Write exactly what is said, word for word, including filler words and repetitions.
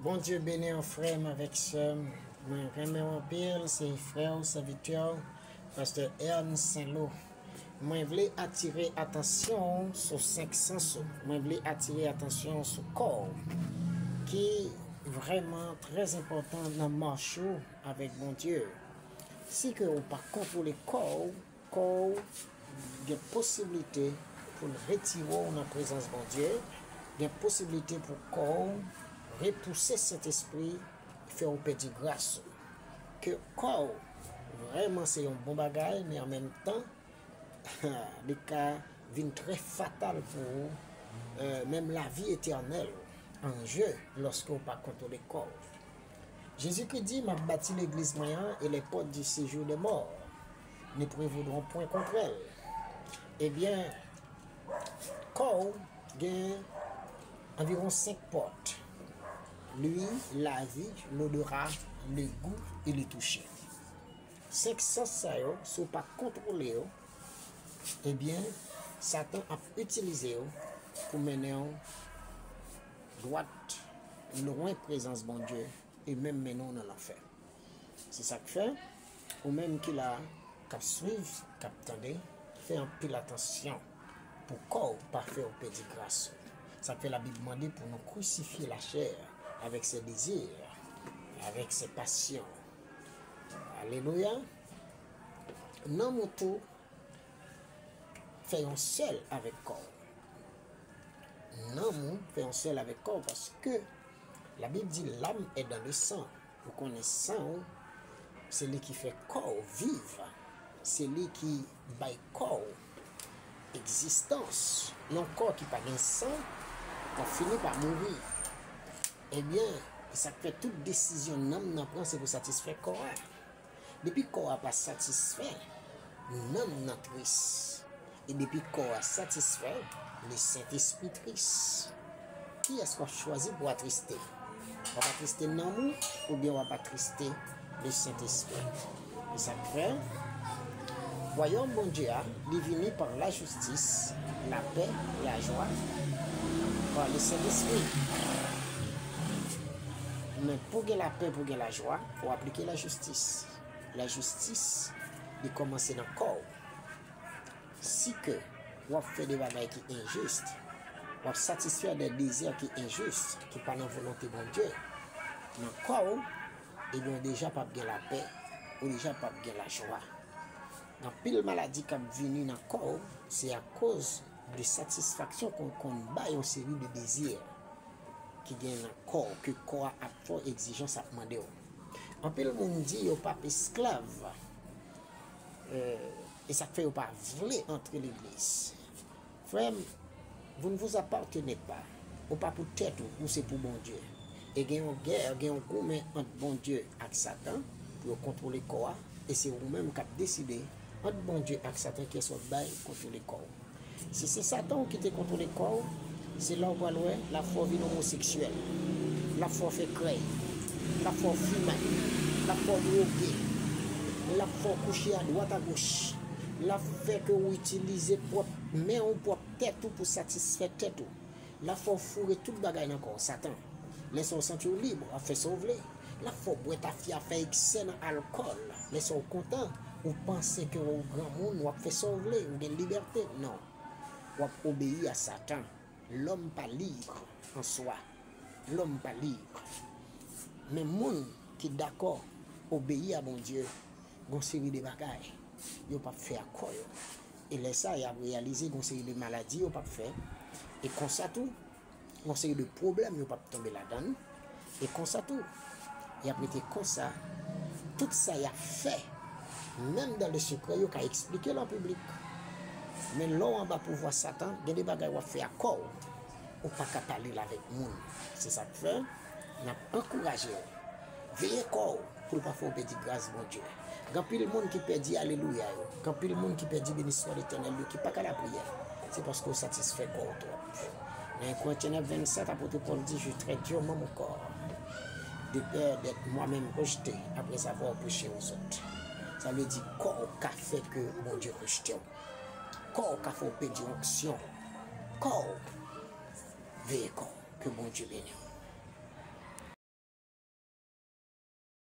Bondye beni w, frè m avèk sè m. Mwen renmen w anpil, se frè w, sèvitè w, pastè Ernst Saint Lô. Mwen vle atire atansyon w sou senk sans ou. Mwen vle atire atansyon w sou kò w, ki vrèman trè enpòtan nan mach ou avèk Bondye. Si ke ou pa kontwole kò w, kò w gen posiblite pou l retire w nan prezans Bondye, gen posiblite pou kò w repouse Sentespri, fè w pèdi gras ou. Ke kò w vrèman se yon bon bagay, men an menm tan, li ka vin trè fatal pou ou, euh, menm lavi etènèl an je lòske w pa kontwole kò w. Jezikri di, "M ap bati legliz mwen an, e lèpòt di sejou dè mò ne prevodront pwen kont èl." Ebyen, kò w gen anviwon senk pòt: lwi, lavi, lodora, legou e letouche. Senk sans sa yo, si w pa kontwole yo, ebyen, Satan ap itilize yo pou mennen w dwat, lwen prezans Bondye, e menm mennen w nan lanfè. Se sa k fè, ou menm ki la, k ap swiv, k ap tande, fè anpil atansyon pou kò w pa fè w pèdi gras ou. Sa k fè Labib mande pou nou krisifye lachè avèk sè dezi, avèk sè pasyon. Alelouya! Nanm ou tou fè yon sèl avèk kò w. Nanm ou fè yon sèl avèk kò w, paske Labib di, "L'âme est dans le sang." Ou konnen san w, se li ki fè kò w viv, se li ki bay kò w egzistans. Yon kò ki pa gen san, konn fini pa mouri. Ebyen, e sa k fè tout desizyon nanm nan pran, se pou satisfè kò a. Depi kò a pa satisfè, nanm nan tris. E depi kò a satisfè, Lesentespri tris. Kiyès w ap chwazi pou atriste? W ap atriste nanm ou, oubyen w ap atriste Lesentespri? E sa k fè, wayòm Bondye a, li vini pa lajistis, lapè, lajwa, pa Lesentespri. Men pou gen lapè, pou gen lajwa, fò w aplike lajistis. Lajistis, li kòmanse nan kò w. Si ke w ap fè de bagay ki enjis, w ap satisfè de dezi ki enjis, ki pa nan volonte Bondye, nan kò w, ebyen, ou deja p ap gen lapè, ou deja p ap gen lajwa. Anpil maladi k ap vini nan kò w, se akoz de satisfaksyon ke w konn bay yon seri de dezi ki gen nan kò w, ke kò a ap fè w egzijans, ap mande w. Anpil moun di yo p ap esklav, euh, e sa k fè yo pa vle antre legliz. Frè m, vous ne vous appartenez pas. Ou pa pou tèt ou, ou se pou Bondye. E gen yon gè, gen yon goumen ant Bondye ak Satan pou yo kontwole kò a, e se ou menm k ap deside ant Bondye ak Satan kiyès w ap bay kontwole kò w. Si se Satan w ki te kontwole kò w, se la w pral wè l ap fè w vin omoseksyèl, l ap fè w fè krèy, l ap fè w fimen, l ap fè w dwoge, l ap fè w kouche adwat agoch, l ap fè ke w itilize pwòp men w, pwòp tèt ou pou satisfè tèt ou. L ap fè w foure tout bagay nan kò w, Satan. Lè sa w santi w lib, w ap fè sa w vle. L ap fè w bwè tafya, fè eksè nan alkòl. Lè sa w kontan, ou panse ke w granmoun, w ap fè sa w vle, ou gen libète. Non. W ap obeyi a Satan. L'homme pas libre en soi. L'homme pas libre. Men moun ki dakò obeyi a Bondye, gon seri de bagay yo p ap fè ak kò yo. E lè sa, y ap reyalize gon seri de maladi yo p ap fè. E konsa tou, gon seri de pwoblèm yo p ap tonbe ladan l. E konsa tou, y ap rete konsa, tout sa y ap fè, menm dans le secret, yo ka eksplike l an piblik. Men lè w anba pouvwa Satan, gen de bagay w ap fè ak kò w, ou pa ka pale l avèk moun. Se sa k fè, n ap ankouraje w, veye kò w pou l pa fè w pèdi gras Bondye. Gen anpil moun ki pèdi alelouya yo, gen anpil moun ki pèdi beniswa Letènèl yo, ki pa ka lapriyè. Se paske w satisfè kò w twòp. Nan en Corinthiens neuf vingt-sept, apot Pòl di, "Je traite durement mon corps, de peur d'être moi-même rejeté après avoir prêché aux autres." Sa vle di, kò w ka fè ke Bondye rejte w. Kò w ka fè w pèdi onksyon. Kò w, veye kò w. Ke Bondye beni w.